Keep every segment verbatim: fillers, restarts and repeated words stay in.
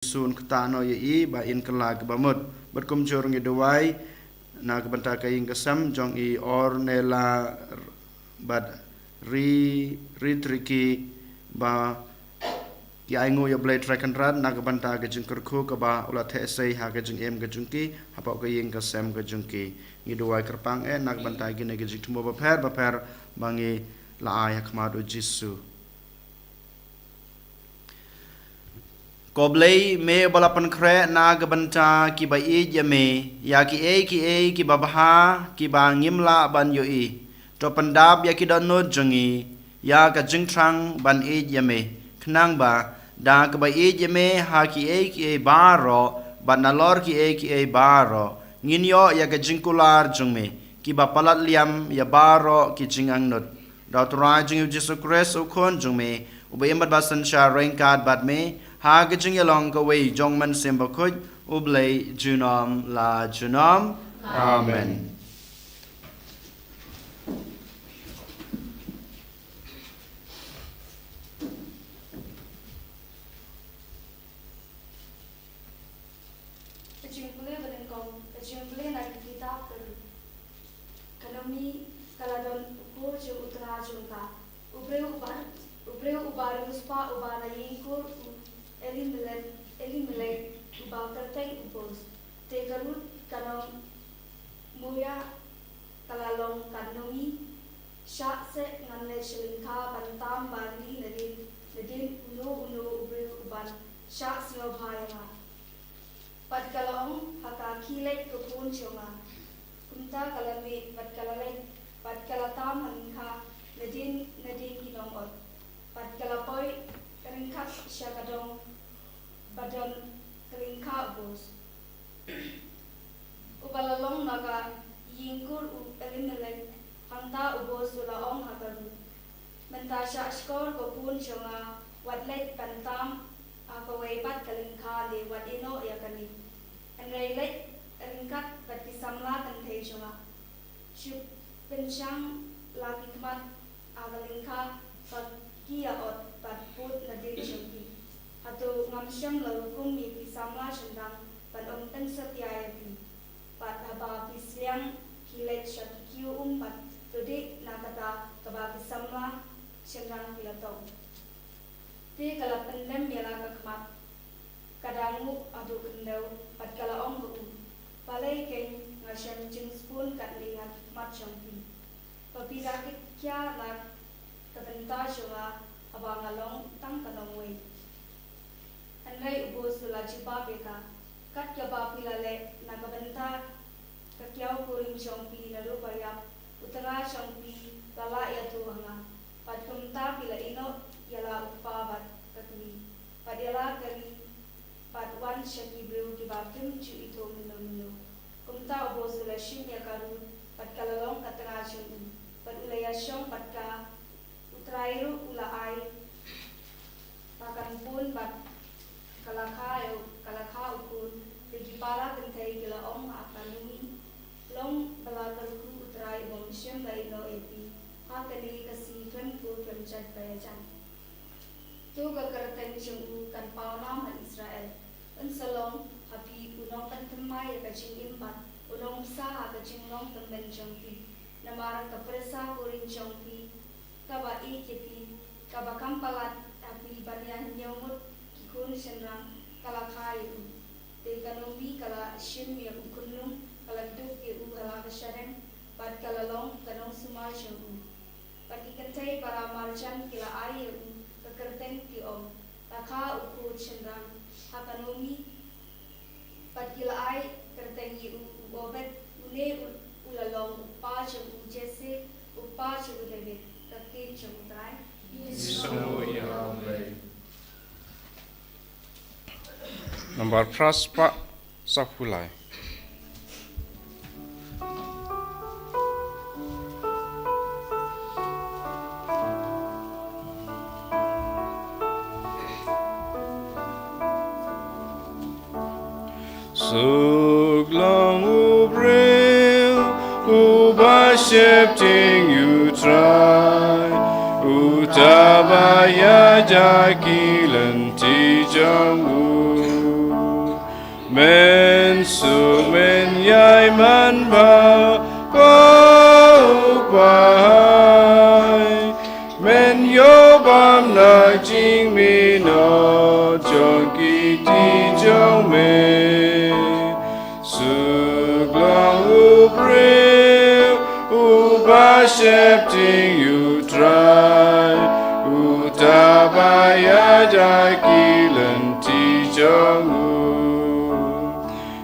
Jisu un ktah noh ïa i ba in kylla kaba mut. Bad kumjuh ruh ngi duwai na ka bynta ka ïing ka sem jong i Ornella bad Ri, Ritriki ba ki ainguh ïa u Blei Trai Kynrad na ka bynta ka jingkyrkhu kaba u la theh sei ha ka jingim ka jong ki, hapoh ka ïing ka sem ka jong ki. Ngi duwai kyrpang eh na ka bynta kine ki jingthmu bapher bapher ba ngi la ai ha khmat u Jisu. Ko Blei, me ba la pynkhreh na ka bynta kiba ïeit ïa me ïa kiei kiei kiba bha kiba ngim lah ban ïohi. To pyndap ïa ki dohnud jong ngi ïa ka jingthrang ban ïeit ïa me, khnang ba da kaba ïeit ïa me ha kiei kiei baroh bad nalor kiei kiei baroh, ngin ïoh ïa ka jingkular jong me kiba palat liam ïa baroh ki jingangnud. Da u Trai jong ngi u Jisu Khrist u Khun jong me, uba im bad ba synshar ryngkat bad me ha ka jingïalong kawei jong Mynsiem Bakhuid, U Blei junom la junom. Amen. Ka jingpule ba nyngkong, ka jingpule na ka kitab ka Ruth. Ka Naomi ka la don u khun jong u tnga jong ka, u briew uba, u briew uba riewspah uba na ïing kur u Elimelek, Elimelek uba kyrteng u Boaz. Te ka Ruth ka nong Moab ka la ong ha ka Naomi, shah seh ngan leit sha lyngkha ban tam bali nadien, nadien uno uno u briew uban shah sngewbha ïa nga. Bad ka la ong ha ka, khie leit ko khun jong nga. Kumta ka la mih bad ka la leit bad ka la tam ha lyngkha nadien, nadien ki nongot. Bad ka la poi ryngkat sha ka dong ba don ha lyngkha u Boaz, uba la long na ka ïing kur u Elimelek. Hangta u Boaz u la ong ha ka Ruth, mynta shah shkor ko khun jong nga, wat leit ban tam ha kawei pat ka lyngkha, leit wat ïehnoh ïa kane. Hynrei leit ryngkat bad ki samla kynthei jong nga. Shu pynshang la ki khmat ha ka lyngkha ba ki ïa ot bad bud nadien jong ki. Hato ngam shym la hukum ïa ki samla shynrang ban ym pynsatia ïa phi? Bad haba phi sliang khie leit sha ki kiew um bad to dih na kata kaba ki samla shynrang ki la tong. Te ka la pyndem ïa la ka khmat, ka dang nguh haduh khyndew, bad ka la ong ha u, balei keiñ nga shem jingspun katne ha ki khmat jong phi, ba phi da kit khia na ka bynta jong nga haba nga long tang ka nongwei? Hynrei u Boaz u la jubab ïa ka, kat kaba phi la leh na ka bynta ka kiaw kurim jong phi naduh ba ïap, u tnga jong phi la lah ïathuh ha nga. Bad kumta phi la ïehnoh ïa la u kpa bad ka kmie, bad ïa la ka ri, bad wan sha ki briew kiba kim ju ithuh mynno mynno. Kumta u Boaz u la shim ïa ka Ruth, bad ka la long ka tnga jong u, bad u la ïashong bad ka. U Trai ruh u la ai ba kan bun bad ka la kha ïa u, ka la kha u khun. Te ki para kynthei ki la ong ha ka Naomi, long ba la kyrkhu u Trai uba ym shym la ïehnoh ïa phi ha kane ka sngi khlem kur khlem jait ba ïajan. To ka kyrteng jong u kan pawnam ha Israel. Un sa long ha phi u nongpynthymmai ïa ka jingim bad u nongbsa ha ka jinglong tymmen jong phi. Namar ka pyrsa kurim jong phi, kaba ïeit ïa phi, kaba kham palat ha phi ban ïa hynñiew ngut ki khun shynrang, ka la kha ïa u. Te ka Naomi ka la shim ïa u khunlung, ka la kdup ïa u ha la ka shadem, bad ka la long ka nongsumar jong u. Bad ki kynthei para marjan ki la ai ïa u ka kyrteng, ki ong, la kha u khun shynrang ha ka Naomi. Bad ki la ai kyrteng ïa u, u Obed, une u, u la long u kpa jong u Jesse, u kpa jong u David, ka ktien jong u Trai. Ngi sngewnguh ïa U Blei. Nambar phra spah saw phew lai. Suk long u briew uba sheptieng ïa U Trai, uta ba ïaid ha ki lynti jong u. Men suk men ïai man bha, ba u Kpa hai. Men ïoh bam na jingmih noh jong ki kti jong me. Suk long u briew uba sheptieng ïa u Trai, uta ba ïaid ha ki lynti jong u.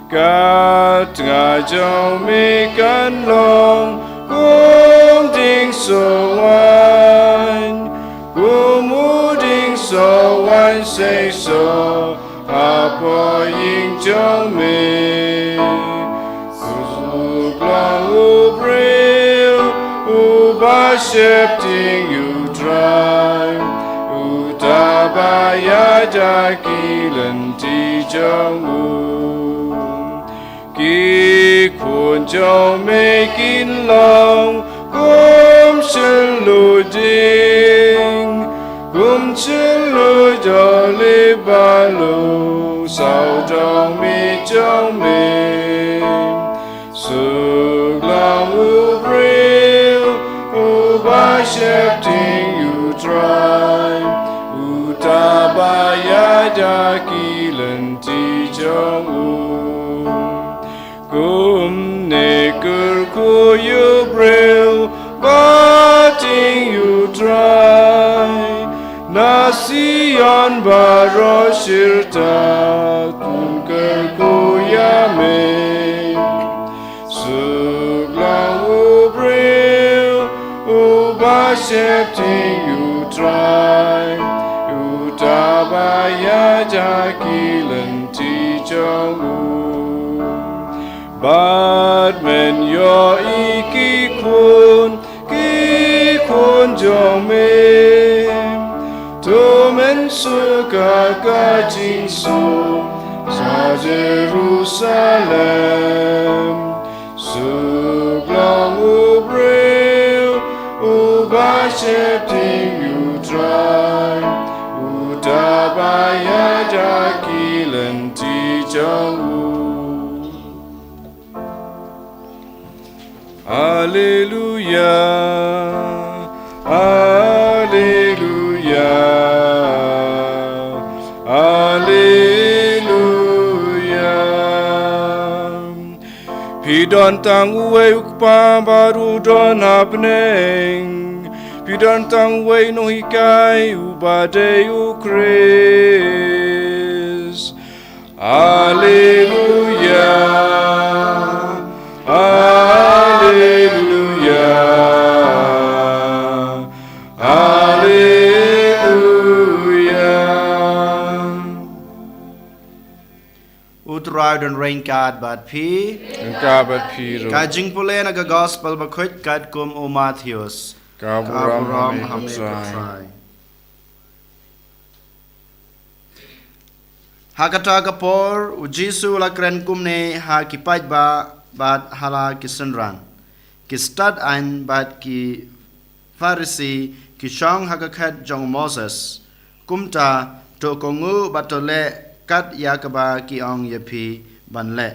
Ka tnga jong me kan long kum dieng soh waiñ, kum u dieng soh waiñ seisoh hapoh ïing jong me. Suk long u briew uba sheptieng ïa u Trai, uta ba ïaid ha ki lynti jong u. Ki khun jong me kin long kum shylluid dieng, kum shylluid olib ba long sawdong miej jong me. Suk long u briew uba sheptieng ïa u Trai, uta ba ïaid ha ki lynti jong u. Kumne kyrkhu ïa u briew ba tieng ïa u Trai, na Sion baroh shirta kin kyrkhu ïa me. Suk long u briew uba sheptieng ïa u Trai, uta ba ïaid ha ki lynti jong u. Bad men ïohi ki khun, ki khun jong me, to men suka ka jingsuk sha Jerusalem. Suk long u briew uba sheptieng ïa u Trai, uta ba ïaid ha ki lynti jong u. Alleluia, alleluia, alleluia. Phi don tang uwei u Kpa bad u don ha bneng. Phi don tang uwei u nonghikai uba dei u Khrist. Alleluia, alleluia, alleluia. U Trai u don ryngkat bad phi. Ryngkat bad phi ruh. Ka jingpule na ka Gospel Bakhuid katkum u Mathaios. Ka burom ha me ko Trai. Ha kata ka por, u Jisu u la kren kumne ha ki paidbah bad ha la ki synran. Ki stad aiñ bad ki Pharisi ki shong ha ka khet jong u Moses. Kumta, to kohnguh bad to leh kat ïa kaba ki ong ïa phi ban leh.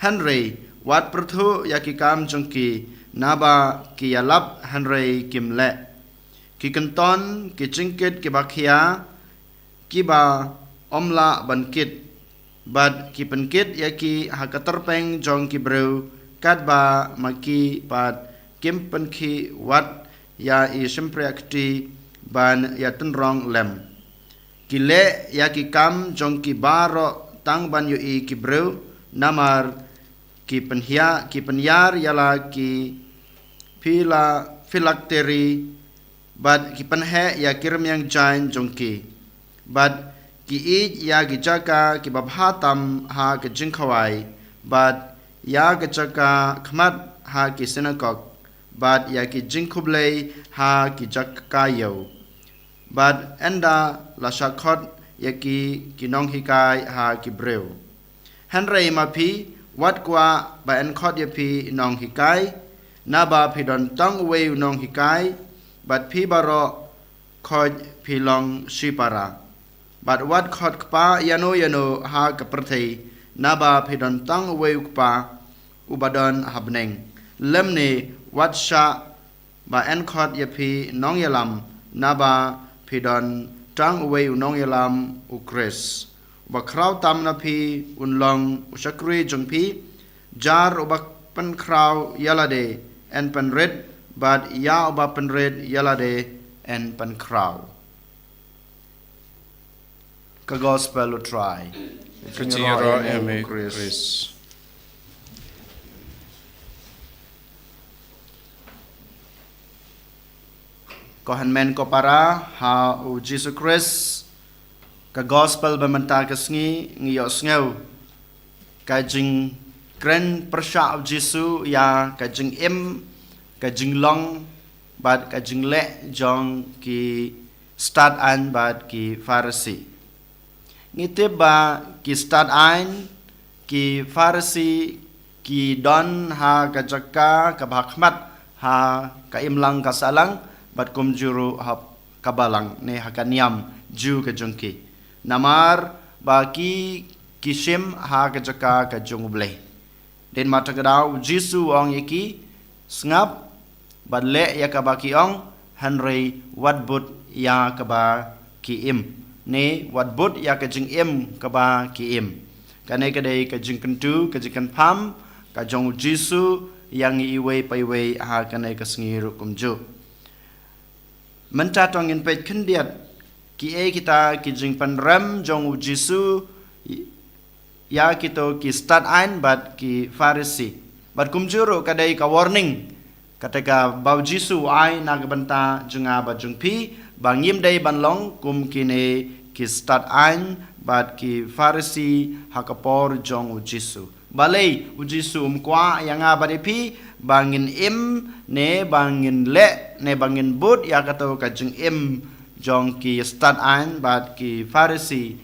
Hynrei, wat pyrthuh ïa ki kam jong ki, naba ki ïalap hynrei kim leh. Ki kynton ki jingkit kiba khia, kiba ym lah ban kit, bad ki pynkit ïa ki ha ka tyrpeng jong ki briew, katba ma ki pat kim pynkhih wat ïa i shympriahkti ban ïatynrong lem. Ki leh ïa ki kam jong ki baroh tang ban ïohi ki briew, namar ki pynhia, ki pynïar ïa la ki phila-, phylactery, bad ki pynheh ïa ki rmiang jaiñ jong ki. Bad ki ïeit ïa ki jaka kiba bha tam ha ka jingkhawai, bad ïa ka jaka khmat ha ki synagog, bad ïa ki jingkhublei ha ki jaka ïew. Bad ynda la shah khot ïa ki, ki nonghikai ha ki briew. Hynrei ma phi, wat kwah ba yn khot ïa phi nonghikai, naba phi don tang uwei u nonghikai, bad phi baroh khot phi long shipara. Bad wat khot kpa ïano ïano ha ka pyrthei, naba phi don tang uwei u Kpa uba don ha bneng. Lymne wat shah ba yn khot ïa phi nongïalam, naba phi don tang uwei u nongïalam, u Khrist. Uba khraw tam na phi un long u shakri jong phi. Jar uba pynkhraw ïa lade yn pynrit, bad ïa uba pynrit ïa lade yn pynkhraw. Ka Gospel u Trai. Ka jingïaroh ïa me, Khrist. Ko hynmen ko para ha u Jisu Khrist, ka Gospel ba mynta ka sngi ngi ïohsngew ka jingkren pyrshah u Jisu ïa ka jingim, ka jinglong bad ka jingleh jong ki stad aiñ bad ki Pharisi. Ngi tip ba ki stad aiñ, ki Pharisi, ki don ha ka jaka kaba ha khmat ha ka imlang ka sahlang, bad kumjuh ruh ha ka balang ne ha ka niam Jiw ka jong ki. Namar ba ki, ki shim ha ka jaka ka jong U Blei. Dei ma kata ka daw u Jisu u ong ïa ki, sngap bad leh ïa kaba ki ong, hynrei wat bud ïa kaba ki im, ne wat bud ïa ka jingim kaba ki im. Kane ka dei ka jingkyntu, ka jingkynpham ka jong u Jisu ïa ngi iwei pa iwei ha kane ka sngi ruh kumjuh. Mynta to ngin peit khyndiat kiei kita ki jingpynrem jong u Jisu ïa kito ki stad aiñ bad ki Pharisi. Bad kumjuh ruh ka dei ka warning kata kaba u Jisu u ai na ka bynta jong nga bad jong phi, ba ngim dei ban long kum kine ki stad aiñ bad ki Pharisi ha ka por jong u Jisu. Balei u Jisu um kwah ïa nga bad ïa phi ba ngin im, ne ba ngin leh, ne ba ngin bud ïa kato ka jingim jong ki stad aiñ bad ki Pharisi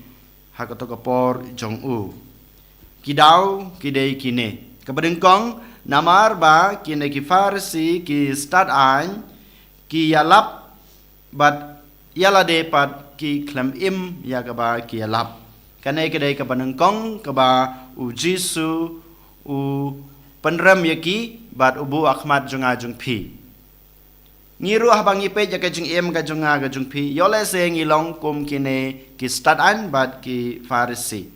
ha kato ka por jong u? Ki daw ki dei kine. Kaba nyngkong, namar ba kine ki Pharisi, ki stad aiñ, ki ïalap bad ïa lade pat ki khlem im ïa kaba ki ïalap. Kane ka dei kaba nyngkong kaba u Jisu u pynrem ïa ki bad u buh ha khmat jong nga jong phi. Ngi ruh haba ngi peit ïa ka jingim ka jong nga ka jong phi, ïohlehse ngi long kum kine ki stad aiñ bad ki Pharisi.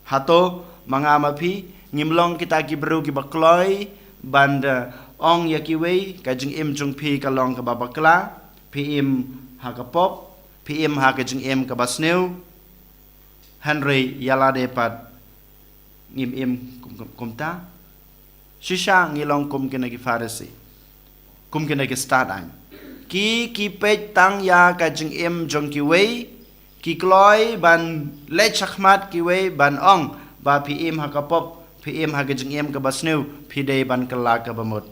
Hato ma nga ma phi ngim long kita ki briew kiba kloi ban da ong ïa kiwei, ka jingim jong phi ka long kaba bakla, phi im ha ka pop, phi im ha ka jingim kaba sniew, hynrei ïa lade pat ngim im kum, kum, kumta? Shisha ngi long kum kine ki Pharisi, kum kine ki stad aiñ. Ki, ki peit tang ïa ka jingim jong kiwei, ki kloi ban leit shakhmat kiwei ban ong ba phi im ha ka pop, phi im ha ka jingim kaba sniew, phi dei ban kylla kaba mut.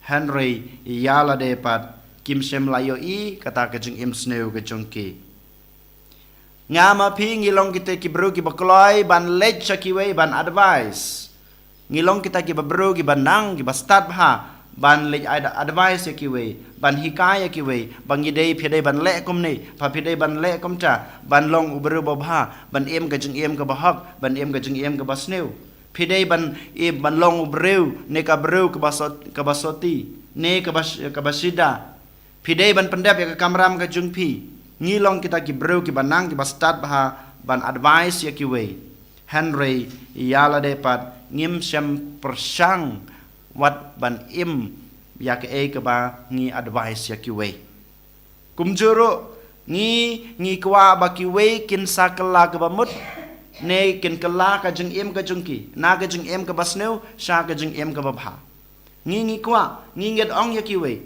Hynrei ïa lade pat kim shym la ïohi kata ka jingim sniew ka jong ki. Nga ma phi ngi long kita ki briew kiba kloi ban leit sha kiwei ban advice. Ngi long kita kiba briew kiba nang, kiba stad bha ban leit ai da advice ïa kiwei, ban hikai ïa kiwei, ba ngi dei, phi dei ban leh kumne, pha phi dei ban leh kumta, ban long u briew ba bha, ban im ka jingim kaba hok, ban im ka jingim kaba sniew. Phi dei ban im, ban long u briew ne ka briew kaba sot-, kaba soti ne kaba sh-, kaba shida. Phi dei ban pyndep ïa ka kamram ka jong phi. Ngi long kita ki briew kiba nang, kiba stad bha ban advice ïa kiwei. Hynrei ïa lade pat ngim shym pyrshang wat ban im ïa kaei kaba ngi advice ïa kiwei. Kumjuh ruh ngi, ngi kwah ba kiwei kin sa kylla kaba mut, ne kin kylla ka jingim ka jong ki na ka jingim kaba sniew sha ka jingim kaba bha. Ngi, ngi kwah, ngi ngeit ong ïa kiwei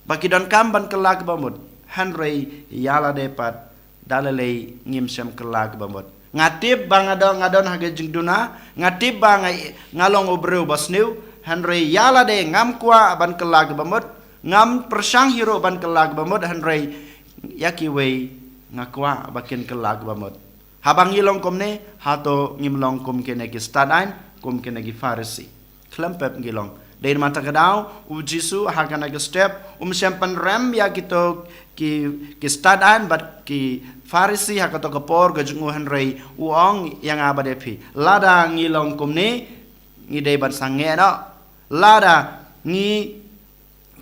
ba ki donkam ban kylla kaba mut, hynrei ïa lade pat da lei lei ngim shym kylla kaba mut. Nga tip ba nga don, nga don ha ka jingduna, nga tip ba nga, nga long u briew ba sniew, hynrei ïa lade ngam kwah ban kylla kaba mut, ngam pyrshang hi ruh ban kylla kaba mut, hynrei ïa kiwei nga kwah ba kin kylla kaba mut. Haba ngi long kumne, hato ngim long kum kine ki stad aiñ, kum kine ki Pharisi? Khlem pep ngi long. Dei namar kata ka daw, u Jisu ha kane ka step, um shym pynrem ïa kito ki, ki stad aiñ bad ki Pharisi ha kato ka por ka jong u, hynrei u ong ïa nga bad ïa phi. Lada ngi long kumne, ngi dei ban sangeh noh. Lada ngi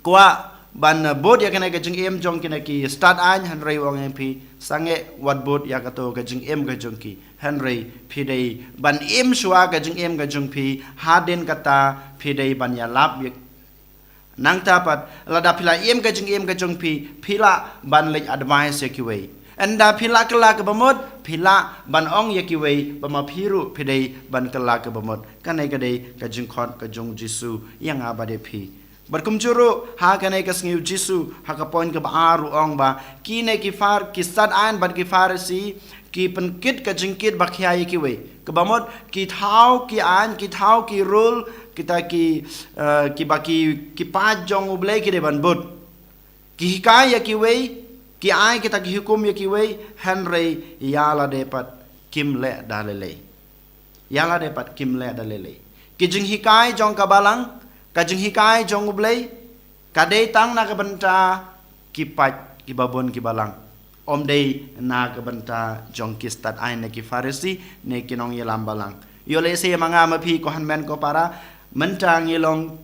kwah ban bud ïa kane ka jingim jong kine ki stad aiñ, hynrei u ong ïa phi, sangeh wat bud ïa kato ka jingim ka jong ki. Hynrei phi dei ban im shuwa ka jingim ka jong phi, hadien kata phi dei ban ïalap ïa. Nangta pat, lada phi la im ka jingim ka jong phi, phi lah ban leit advice ïa kiwei. Ynda phi la kylla kaba mut, phi lah ban ong ïa kiwei ba ma phi ruh phi dei ban kylla kaba mut. Kane ka dei ka jingkhot ka jong u Jisu ïa nga bad ïa phi. Bad kumjuh ruh, ha kane ka sngi u Jisu, ha ka point kaba ar u ong ba, kine ki Phar-, ki stad aiñ bad ki Pharisi, ki pynkit ka jingkit ba khia ïa kiwei. Kaba mut, ki thaw ki aiñ, ki thaw ki rule, kita ki, eh, kiba ki, ki paid jong U Blei ki dei ban bud. Ki hikai ïa kiwei, ki ai kita ki hukum ïa kiwei, hynrei ïa lade pat kim leh da lei lei. Ïa lade pat kim leh da lei lei. Ki jinghikai jong ka balang, ka jinghikai jong U Blei, ka dei tang na ka bynta ki paid kiba bun ki balang. Ym dei na ka bynta jong ki stad aiñ ne ki Pharisi, ne ki nongïalam balang. Ïoh lehse ma nga ma phi ko hynmen ko para, mynta ngi long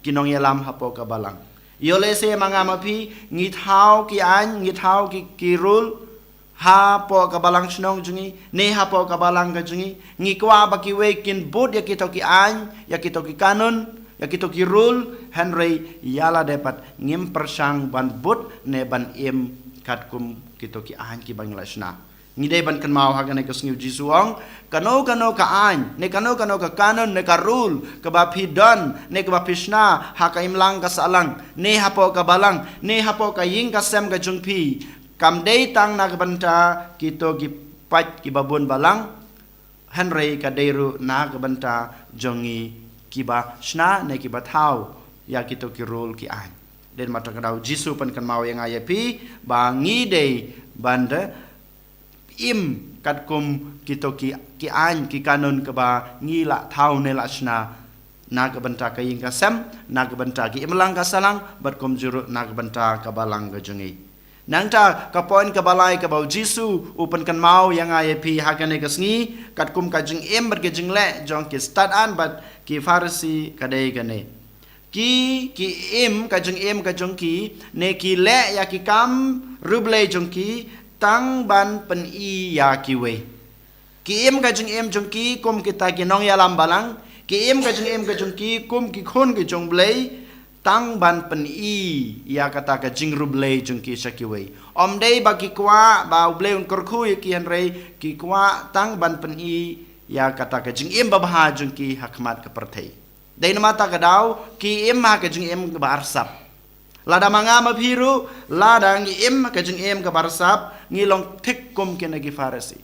ki nongïalam hapoh ka balang. Ïoh lehse ma nga ma phi, ngi thaw ki aiñ, ngi thaw ki, ki rule, hapoh ka balang shnong jong ngi, ne hapoh ka balang ka jong ngi, ngi kwah ba kiwei kin bud ïa kito ki aiñ, ïa kito ki kanun, ïa kito ki rule, hynrei ïa lade pat ngim pyrshang ban bud ne ban im katkum kito ki aiñ kiba ngi la shna. Ngi dei ban kynmaw ha kane ka sngi u Jisu u ong, kano kano ka aiñ, ne kano kano ka kanun, ne ka rule, kaba phi don, ne kaba phi shna, ha ka imlang ka sahlang, ne hapoh ka balang, ne hapoh ka ïing ka sem ka jong phi, kam dei tang na ka bynta kito ki paid kiba bun balang, hynrei ka dei ruh na ka bynta jong ngi kiba shna ne kiba thaw ïa kito ki rule ki aiñ. Dei namar kata ka daw u Jisu u pynkynmaw ïa nga ïa phi, ba ngi dei ban da im katkum kito ki, ki aiñ ki kanun kaba ngi la thaw ne la shna, na ka bynta ka ïing ka sem, na ka bynta ki imlang ka sahlang, bad kumjuh ruh na ka bynta ka balang ka jong ngi. Nangta ka point kaba lai kaba u Jisu u pynkynmaw ïa nga ïa phi ha kane ka sngi, katkum ka jingim bad ka jingleh jong ki stad aiñ bad ki Pharisi ka dei kane. Ki, ki im ka jingim ka jong ki, ne ki leh ïa ki kam riewblei jong ki, tang ban pyni ïa kiwei. Ki im ka jingim jong ki kum kita ki nongïalam balang, ki im ka jingim ka jong ki kum ki khun ki jong U Blei, tang ban pyni ïa kata ka jingriewblei jong ki sha kiwei. Ym dei ba ki kwah ba U Blei un kyrkhu ïa ki, hynrei ki kwah tang ban pyni ïa kata ka jingim babha jong ki ha khmat ka pyrthei. Dei namar kata ka daw, ki im ha ka jingim kaba arsap. Lada ma nga ma phi ruh, lada ngi im ha ka jingim kaba arsap, ngi long thik kum kine ki Pharisi.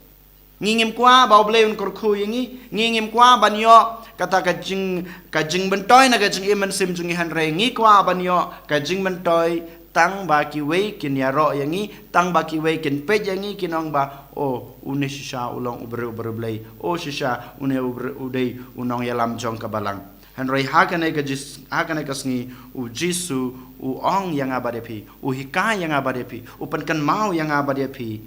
Ngi ngim kwah ba U Blei un kyrkhu ïa ngi, ngi ngim kwah ban ïoh kata ka jing, ka jingmyntoi na ka jingim mynsiem jong ngi, hynrei ngi kwah ban ïoh ka jingmyntoi tang ba kiwei kin ïaroh ïa ngi, tang ba kiwei kin peit ïa ngi, kin ong ba, oh, une shisha u long u briew, u briew Blei, oh shisha une u briew, u dei u nongïalam jong ka balang. Hynrei ha kane ka jis-, ha kane ka sngi u Jisu u ong ïa nga bad ïa phi, u hikai ïa nga bad ïa phi, u pynkynmaw ïa nga bad ïa phi.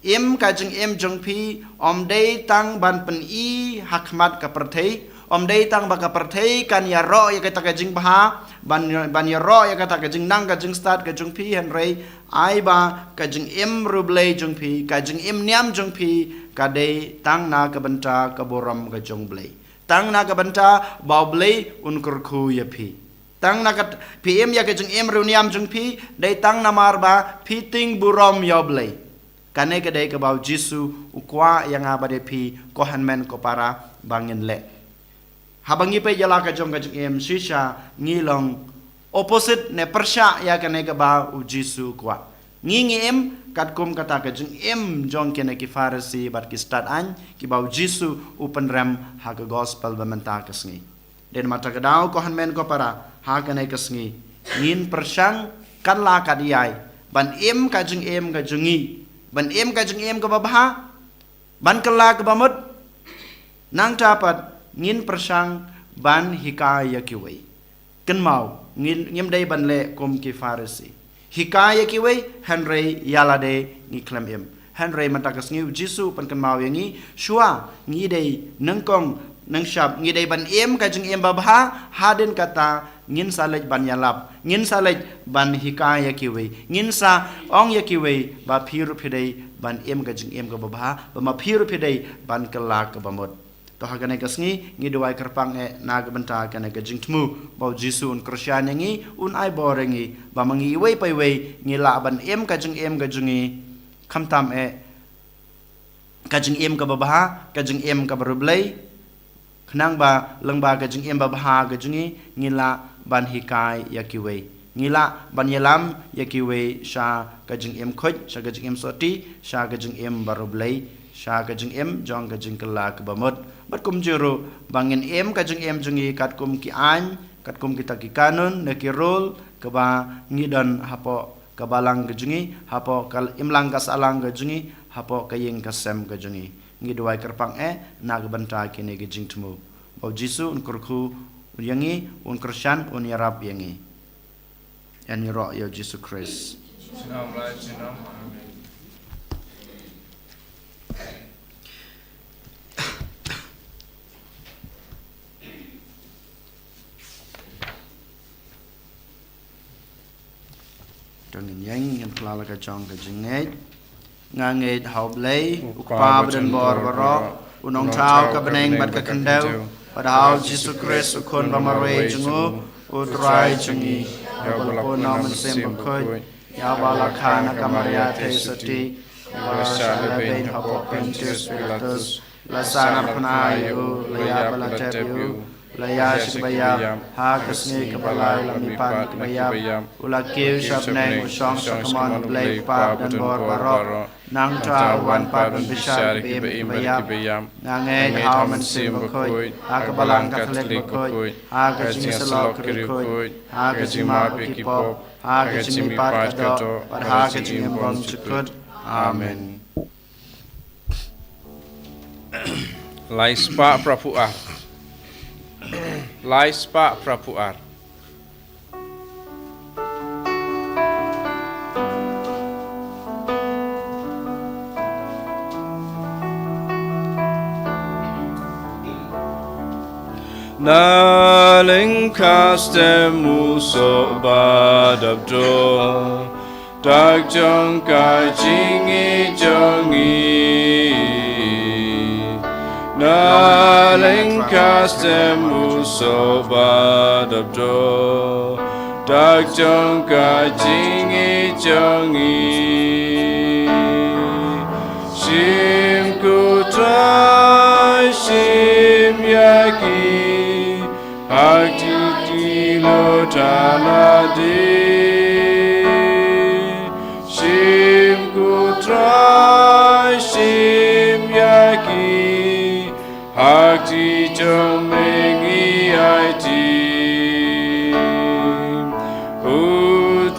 Im ka jingim jong phi, ym dei tang ban pyni ha khmat ka pyrthei, ym dei tang ba ka pyrthei kan ïaroh ïa kata ka jingbha, ban, ban ïaroh ïa kata ka jingnang ka jingstad ka jong phi, hynrei ai ba ka jingim riewblei jong phi, ka jingim niam jong phi, ka dei tang na ka bynta ka burom ka jong U Blei. Tang na ka bynta ba U Blei un kyrkhu ïa phi. Tang na ka, phi im ïa ka jingim riewniam jong phi, dei tang namar ba phi tieng burom ïa U Blei. Kane ka dei kaba u Jisu u kwah ïa nga bad ïa phi, ko hynmen ko para, ba ngin leh. Haba ngi peit ïa la ka jong ka jingim, shisha ngi long opposite ne pyrshah ïa kane kaba u Jisu u kwah. Ngi ngi im katkum kata ka jingim jong kine ki Pharisi bad ki stad aiñ, kiba u Jisu u pynrem ha ka gospel ba mynta ka sngi. Dei namar kata ka daw, ko hynmen ko para, ha kane ka sngi ngin pyrshang kat la kat ïai ban im ka jingim ka jong ngi, ban im ka jingim kaba bha, ban kylla kaba mut. Nangta pat ngin pyrshang ban hikai ïa kiwei. kynmaw, ngi, ngim dei ban leh kum ki Pharisi. Hikai ïa kiwei, hynrei ïa lade ngi khlem im. Hynrei mynta ka sngi u Jisu u pynkynmaw ïa ngi, shuwa ngi dei nyngkong nyngshap, ngi dei ban im ka jingim babha, hadien kata ngin sa leit ban ïalap, ngin sa leit ban hikai ïa kiwei, ngin sa ong ïa kiwei ba phi ruh phi dei ban im ka jingim kaba bha, ba ma phi ruh phi dei ban kylla kaba mut. To ha kane ka sngi ngi duwai kyrpang eh na ka bynta kane ka jingthmu ba u Jisu un kyrshan ïa ngi, un ai bor ïa ngi, ba ma ngi iwei pa iwei ngi lah ban im ka jingim ka jong ngi, khamtam eh ka jingim kaba bha, ka jingim kaba riewblei, khnang ba lyngba ka jingim babha ka jong ngi, ngi lah ban hikai ïa kiwei, ngi lah ban ïalam ïa kiwei sha ka jingim khuid, sha ka jingim sotti, sha ka jingim ba riewblei, sha ka jingim jong ka jingkylla kaba mut. Bad kumjuh ruh ba ngin im ka jingim jong ngi katkum ki aiñ, katkum kita ki kanun ne ki rule kaba ngi don hapoh ka balang ka jong ngi, hapoh ka imlang ka sahlang ka jong ngi, hapoh ka ïing ka sem ka jong ngi. Ngi duwai kyrpang eh na ka bynta kine ki jingthmu. Ba u Jisu un kyrkhu ïa ngi, un kyrshan, un ïarap ïa ngi. Ïaroh ïa u Jisu Khrist. Junom, lai junom. Amen. To ngin ïeng, ngin kylla la ka jong ka jingngeit. Nga ngeit ha U Blei, U Kpa ba don bor baroh, U Nongthaw ka bneng bad ka khyndew, bad ha U Jisu Khrist U Khun ba marwei jong U, U Trai jong ngi, ïa uba la pun na U Mynsiem Bakhuid, ïa uba la kha na ka Maria Theisotti, uba la shah lehbeiñ hapoh Pontius Pilatus, la sahnarphna ïa U, la ïap bad la tep ïa U, la ïaid sha kaba ïap, ha ka sngi kaba lai la mihpat na kiba ïap, U la kiew sha bneng, U shong sha kamon U Blei U Kpa ba don bor baroh. Nangta U wan pat ban bishar ïa kiba im bad kiba ïap. Nga ngeit ha U Mynsiem Bakhuid, ha ka Balang Katholik bakhuid, ha ka jingïasyllok ki riewkhuid, ha ka jingmap ïa ki pop, ha ka jingmihpat ka doh, bad ha ka jingim bymjukut. Amen. Lai spah phra phew ar. Lai spah phra phew ar. Na lyngkha stem u soh ba dap dor, dak jong ka jingïeit jong ngi. Na lyngkha stem u soh ba dap dor, dak jong ka jingïeit jong ngi. Shim ko Trai, shim ïa ki, ha kti kti lut ïa lade. Shim ko Trai, shim ïa ki, ha kti jong me ngi aiti. U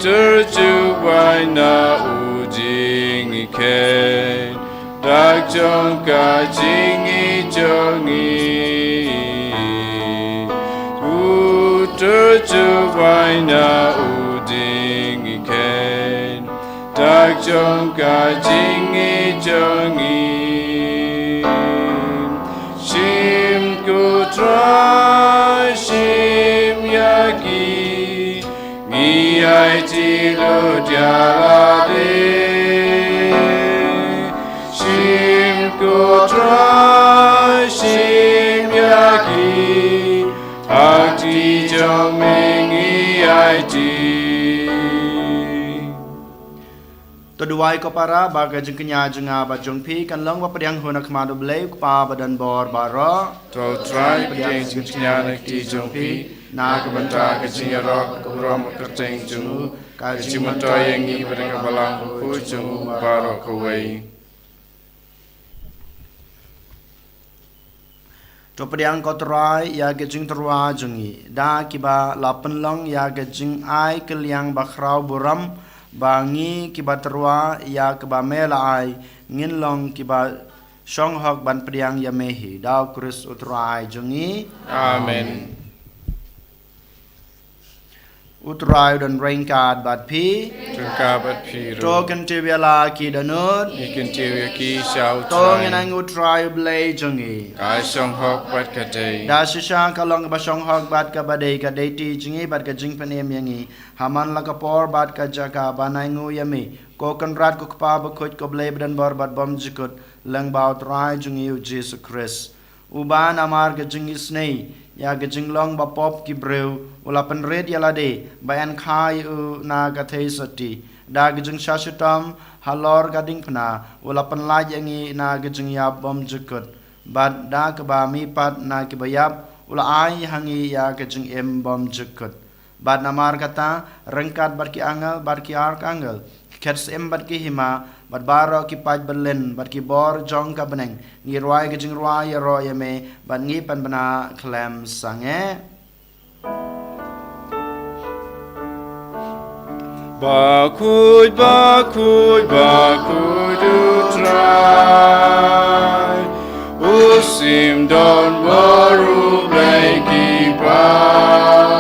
Tyrjuh wai na u jingïeit, dak jong ka jingïeit jong ngi. U Tyrjuh wai na u jingïeit, dak jong ka jingïeit jong ngi. Shim ko Trai, shim ïa ki, ngi aiti lut ïa lade. Shim ko Trai, shim ïa ki, ha kti jong me ngi aiti. To duwai ko para ba ka jingkñia jong nga bad jong phi kan long ba pdiang hun ha khmat U Blei U Kpa ba don bor baroh. To U Trai pdiang jingkñia na kti jong phi, na ka bynta ka jingïaroh ka burom ka kyrteng jong U, ka jingmyntoi ïa ngi bad ïa ka Balang Bakhuid jong U baroh kawei. To pdiang ko Trai ïa ka jingtyrwa jong ngi da kiba la pynlong ïa ka jingai kylliang ba khraw burom, ba ngi kiba tyrwa ïa kaba me la ai ngin long kiba shong hok ban pdiang ïa me hi, da U Khrist U Trai jong ngi. Amen. U Trai u don ryngkat bad phi. Ryngkat bad phi ruh. To kyntiew ïa la ki dohnud. Ngi kyntiew ïa ki sha u Trai. To ngin ai nguh U Trai U Blei jong ngi. Ka shong hok bad ka dei. Da shisha ka long kaba shong hok bad kaba dei ka dei ti jong ngi bad ka jingpynim ïa ngi ha man la ka por bad ka jaka ban ai nguh ïa me, ko Kynrad ko Kpa bakhuid, ko Blei badonbor bad bymjukut, lyngba U Trai jong ngi U Jisu Khrist. Uba namar ka jingisynei ïa ka jinglong bapop ki briew u la pynrit ïa lade ba yn kha ïa u na ka theisotti. Da ka jingshah shitom halor ka diengphna u la pynlait ïa ngi na ka jingïap bymjukut. Bad da kaba mihpat na kiba ïap u la ai ha ngi ïa ka jingim bymjukut. Bad namar kata, ryngkat bad ki angel bad ki arkangel, ki khet syiem bad ki hima, bad baroh ki paid bymlien bad ki bor jong ka bneng, ngi rwai ka jingrwai ïaroh ïa me bad ngi pynbna khlem sangeh. Bakhuid, bakhuid, bakhuid U Trai, u Syndon bor U Blei ki paid.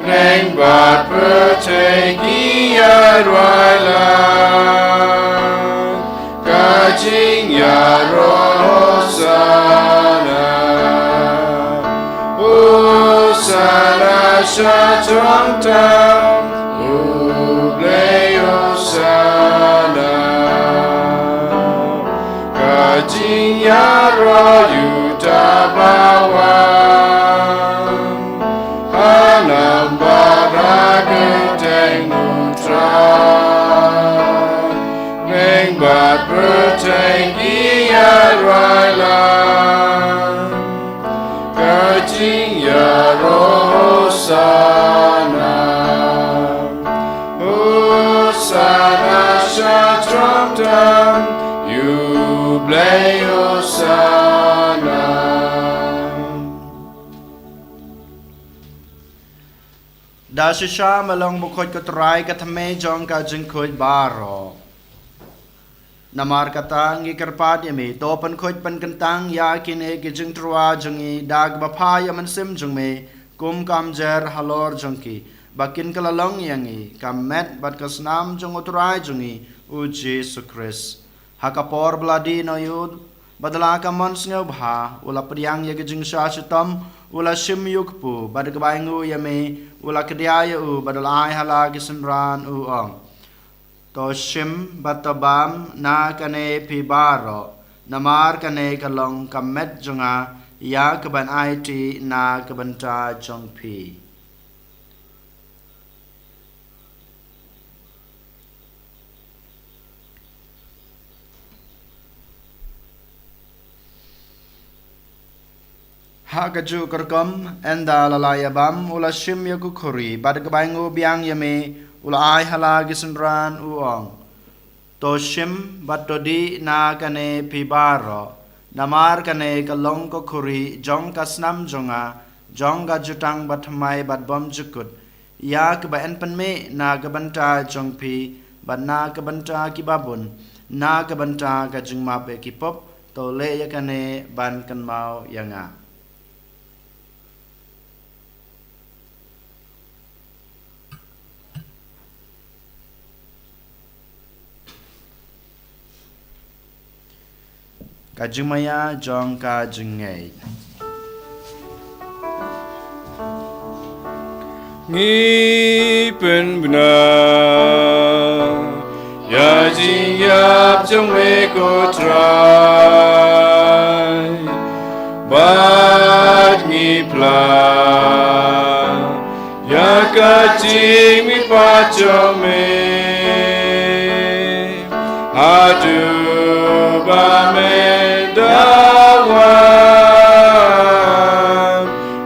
Bneng bad pyrthei ki ïaroh ïa la ka jingïaroh Hosana. Hosana sha throng tam, U Blei Hosana. Ka jingïaroh ïa uta ba wan. Hanam bad ha kyrteng U Trai. Bneng bad pyrthei ki ïaroh ïa la ka jingïaroh Hosana. Hosana sha throng tam, ïa U Blei Hosana. Da shisha me long bakhuid ko Trai, ka thymmei jong ka jingkhuid baroh. Namar kata ngi kyrpad ïa me, to pynkhuid pynkyntang ïa kine ki jingtyrwa jong ngi da kaba phah ïa u Mynsiem jong me kum ka umjer halor jong ki, ba kin kylla long ïa ngi ka met bad ka snam jong U Trai jong ngi U Jisu Khrist. Ha ka por ba la dih noh ïa u, bad la ka mon sngewbha, u la pdiang ïa ka jingshah shitom, u la shim ïa u kpu, bad kaba ainguh ïa me, u la kdiah ïa u, bad u la ai ha la ki synran, u ong: To shim bad to bam na kane phi baroh, namar kane ka long ka met jong nga, ïa kaban aiti na ka bynta jong phi. Ha kajuh ka rukom, ynda la la ïa bam, u la shim ïa ka khuri, bad kaba ainguh biang ïa me, u la ai ha la ki synran, u ong: To shim bad to dih na kane phi baroh, namar kane ka long ka khuri jong ka snam jong nga, jong ka jutang bathymmai bad bymjukut, ïa kaba yn pynmih na ka bynta jong phi, bad na ka bynta kiba bun, na ka bynta ka jingmap ïa ki pop. To leh ïa kane ban kynmaw ïa nga. Ka jingmaïa jong ka jingngeit. Ngi pynbna ïa jingïap jong me ko Trai, bad ngi phla ïa ka jingmihpat jong me. Haduh ba men da wan,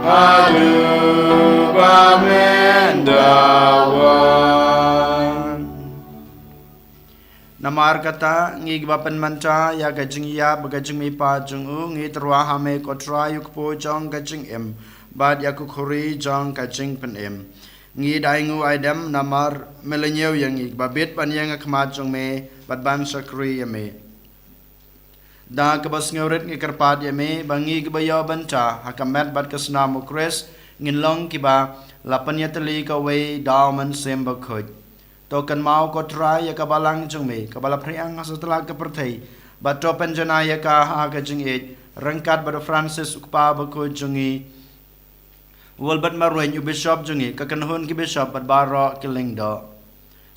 haduh ba men da wan. Namar kata, ngi kiba pynmynta ïa ka jingïap bad ka jingmihpat jong u, ngi tyrwa ha me ko Trai, u kpu jong ka jingim, bad ïa ka khuri jong ka jingpynim. Ngi da ainguh aidem namar me la ñiew ïa ngi, ba bit ban ïeng ha khmat jong me bad ban shakri ïa me. Da kaba sngewrit ngi kyrpad ïa me, ba ngi kiba ïoh bynta ha ka met bad ka snam u Khrist, Ngin long kiba la pynïatylli kawei da u Mynsiem Bakhuid. To kynmaw ko Trai ïa ka balang jong me, kaba la phriang ha satlak ka pyrthei. Bad to pynjanai ïa ka ha ka jingïeit, ryngkat bad u Francis u kpa bakhuid jong ngi, u Albert Marwein u bishop jong ngi, ka kynhun ki bishop bad baroh ki lyngdoh.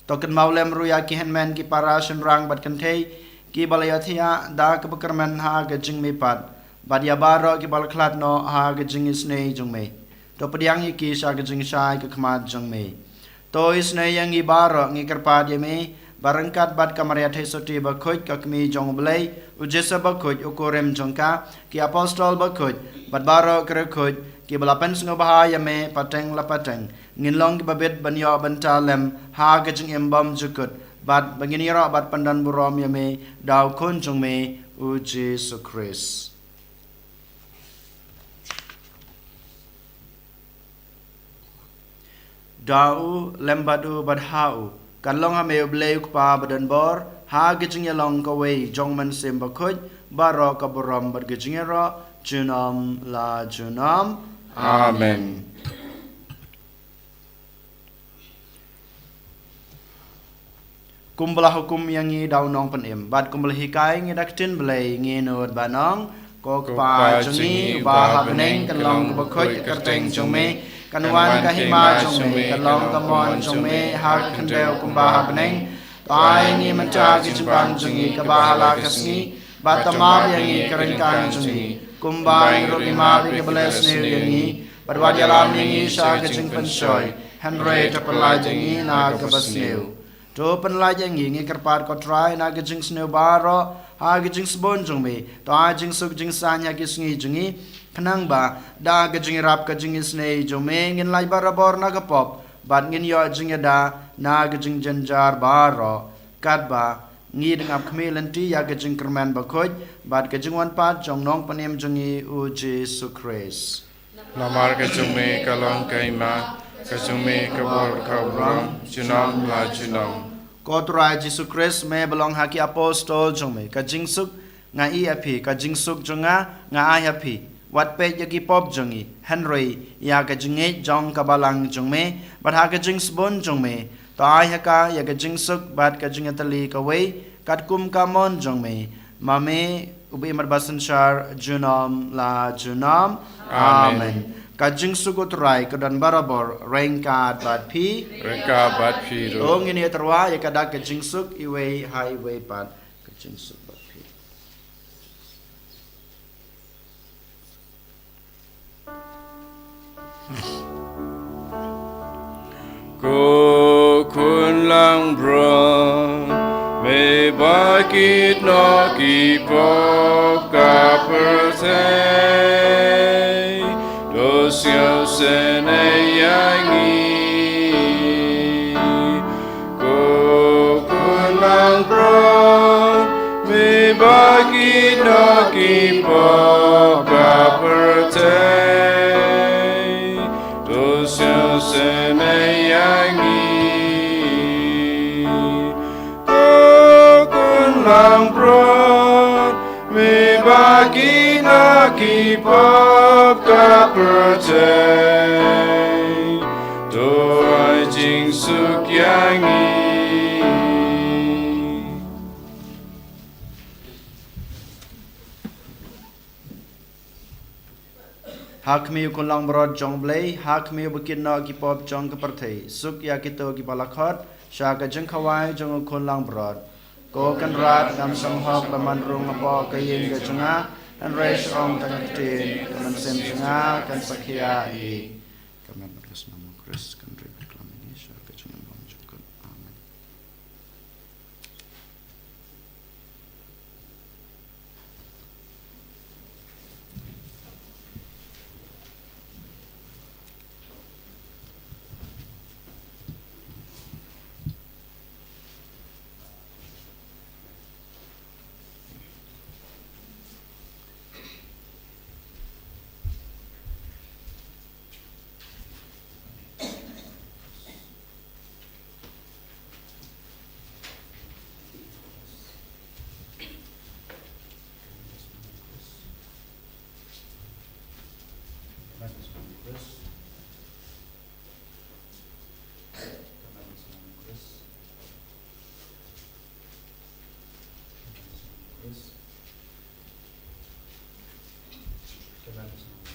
To kynmaw lem ruh ïa ki hynmen, ki para shynrang bad kynthei, kiba la ïathiah da kaba kyrmen ha ka jingmihpat, bad ïa baroh kiba la khlad noh ha ka jingisynei jong me. To pdiang ïa ki sha ka jingshai ka khmat jong me. To isynei ïa ngi baroh, ngi kyrpad ïa me, ba ryngkat bad ka Maria Theisotti bakhuid, ka kmie jong u Blei, u Joseph bakhuid, u kurim jong ka, ki apostol bakhuid, bad baroh ki riewkhuid, kiba la pynsngewbha ïa me pateng la pateng, ngin long kiba bit ban ïoh bynta lem ha ka jingim bymjukut, bad ba ngin ïaroh bad pyndonburom ïa me da u Khun jong me, u Jisu Khrist. Da u, lem bad u, bad ha u, kan long ha me u Blei u Kpa badonbor, ha ka jingïalong kawei jong u Mynsiem Bakhuid, baroh ka burom bad ka jingïaroh, junom la junom. Amen. Kumba la hukum ïa ngi da u Nongpynim, bad kumba la hikai ïa ngi da ka ktien Blei, ngin nud ban ong: Ko Kpa jong ngi uba ha bneng, kan long kaba khuid ka kyrteng jong me, kan wan ka hima jong me, kan long ka mon jong me ha ka khyndew kumba ha bneng. To ai ngi mynta ka jingbam jong ngi kaba ha la ka sngi, bad to map ïa ngi ka ryngkang jong ngi, kumba ngi ruh ngi map ïa kiba leh sniew ïa ngi, bad wat ïalam ïa ngi sha ka jingpynshoi, hynrei to pynlait ïa ngi na kaba sniew. To pynlait ïa ngi, ngi kyrpad ko Trai, na ka jingsniew baroh ha ka jingsbun jong me. To ai jingsuk jingsaiñ ha ki sngi jong ngi, khnang ba da ka jingïarap ka jingisynei jong me ngin lait barabor na ka pop, bad ngin ïoh jingïada na ka jingjynjar baroh, katba ngi dang ap khmih lynti ïa ka jingkyrmen bakhuid bad ka jingwan pat jong u Nongpynim jong ngi, u Jisu Khrist. Namar ka jong me ka long ka hima, ka jong me ka bor, ka burom, junom la junom. Ko Trai Jisu Khrist, me ba la ong ha ki apostol jong me: Ka jingsuk nga ai ha phi, ka jingsuk jong nga nga ai ha phi. Wat peit ïa ki pop jong ngi, hynrei ïa ka jingngeit jong ka balang jong me, bad ha ka jingsbun jong me, to ai ha ka ïa ka jingsuk bad ka jingïatylli kawei, katkum ka mon jong me. Ma me, uba im bad ba synshar junom la junom. Amen. Amen. Ka jingsuk u Trai ka don barabor ryngkat bad phi. Ryngkat bad phi ruh. To ngin ïatyrwa ïa ka dak ka jingsuk iwei ha iwei pat. Ka jingsuk bad phi. Ko Khun langbrot, me ba kit noh ki pop ka pyrthei, to sngewsynei ïa ngi. Ko Khun langbrot, me ba kit noh ki pop ka pyrthei, to sngewsynei ïa ngi. Ko Khun langbrot, me ba kit noh ki pop ka pyrthei, to ai jingsuk ïa ngi. Ha khmih u Khun langbrot jong u Blei, ha khmih uba kit noh ki pop jong ka pyrthei, suk ïa kito kiba la khot sha ka jingkhawai jong u Khun langbrot. Ko Kynrad, ngam shym hok ban wan rung hapoh ka ïing ka jong nga, hynrei shu ong tang ka ktien, ka mynsiem jong nga kan sa khia hi. Ka met bad ka snam u Khrist kan rit baklam ïa ngi sha ka jingim bymjukut. Amen.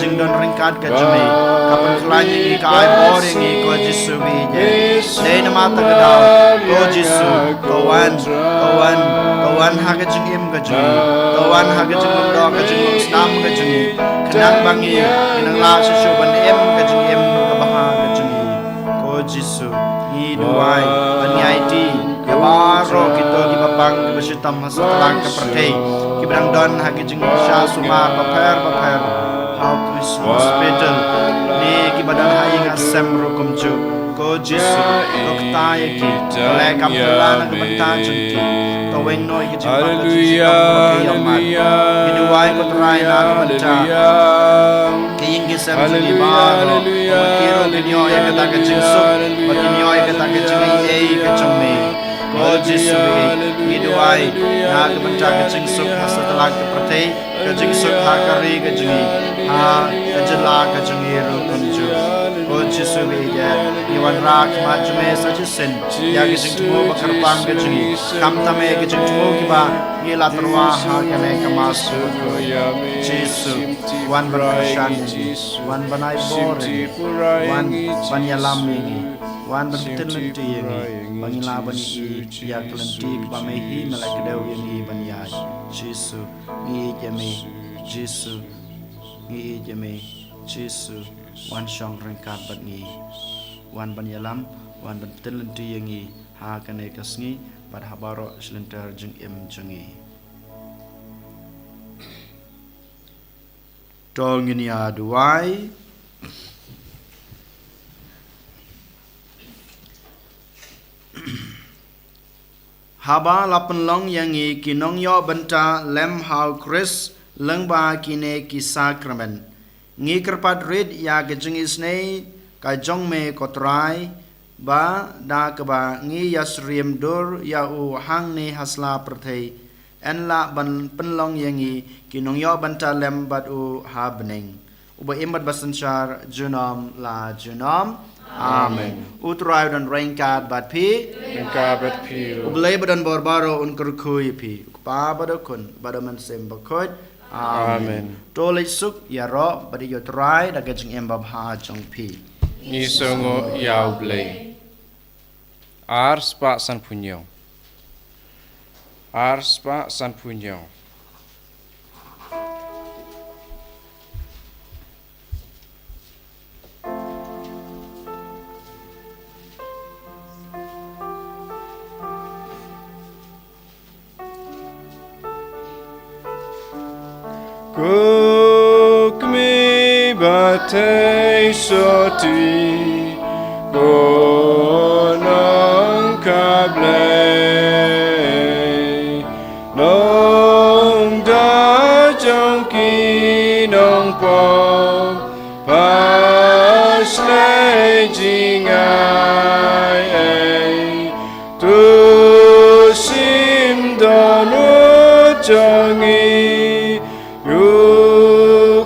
jingdon ryngkat ka jong ngi, ka pynkhlaiñ ïa ngi, ka ai bor ïa ngi, ko Jisu ba ïeit. Dei namar kata ka daw, ko Jisu, to wan, to wan, to wan ha ka jingim ka jong ngi, to wan ha ka jinglong doh, ka jinglong snam ka jong ngi, khnang ba ngi, ngin nang lah shuh shuh ban im ka jingim kaba ha ka jong ngi. Ko Jisu, ngi duwai ban ïa aiti ïa baroh kito kiba pang, kiba shitom ha satlak ka pyrthei, kiba dang don ha ki jingkyrshan sumar bapher bapher ha u Christian Hospital, ne kiba don ha ïing ha sem ruh kumjuh. Ko Jisu, to kta ïa ki, to leh kam kylla na ka bynta jong ki, to weng noh ïa ki jingpang ka jingshitom kaba ki ïohmad. Ngi duwai, ko Trai, na ka bynta ki ïing ki sem jong ngi baroh, ba ki ruh kin ïoh ïa kata ka jingsuk, ba kin ïoh ïa kata ka jingaiei ka jong me. Ko Jisu, ngi duwai na ka bynta ka jingsuk ha satlak ka pyrthei, ka jingsuk ha ka ri ka jong ngi, ha ka jylla ka jong ngi ruh kumjuh. Ko Jisu, ngi wanrah ha khmat jong me sa shisien ïa ka jingthmu ba kyrpang ka jong ngi, khamtam ïa ka jingthmu kiba ngi la tyrwa ha kane ka Mass. Jisu, wan ban kyrshan ïa ngi, wan ban ai bor ïa ngi, wan ban ïalam ïa ngi, wan ban pynlynti ïa ngi, ba ngin lah ban ïohi ïa ka lynti kaba me hi me la kdew ïa ngi ban ïaid. Jisu, ngi ïeit ïa me. Jisu, ngi ïeit ïa me. Jisu, wan shong ryngkat bad ngi, wan ban ïalam, wan ban pynlynti ïa ngi ha kane ka sngi bad ha baroh shi lynter jingim jong ngi. To ngin ïa duwai. Haba la pynlong ïa ngi ki nongïoh bynta lem ha u Khrist lyngba kine ki sakramen, ngi kyrpad rit ïa ka jingisynei ka jong me, ko Trai, ba da kaba ngi ïasyriem dur ïa u hangne ha sla pyrthei, yn lah ban pynlong ïa ngi ki nongïoh bynta lem bad u ha bneng, uba im bad ba synshar junom la junom. Amen. U Trai u don ryngkat bad phi. Ryngkat bad phi ruh. U Blei ba don bor baroh un kyrkhu ïa phi, u Kpa bad u Khun bad u Mynsiem Bakhuid. Amen. Amen. To leit suk, ïaroh bad ïeit ïa u Trai da ka jingim babha jong phi. Ngi sngewnguh ïa u Blei. Ar spah sanphew hynñiew. Ar spah sanphew hynñiew. Ko kmie bathei soti, ko nongkha Blei, nongda jong ki nongpop, paslei jingai ei, to shim dohnud jong ngi, ïa u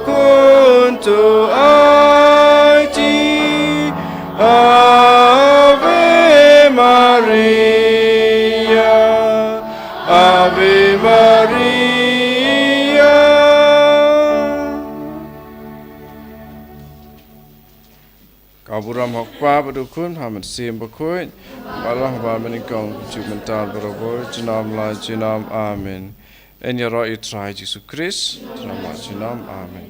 Khun to aiti. Ave Maria, Ave Maria. Ka burom ha u Kpa bad u Khun, ha u Mynsiem Bakhuid, bad la ha u bad mynnyngkong, kumjuh mynta bad barabor, junom la junom. Amen. Yn ïaroh ïa u Trai Jisu Khrist, junom la junom. Amen.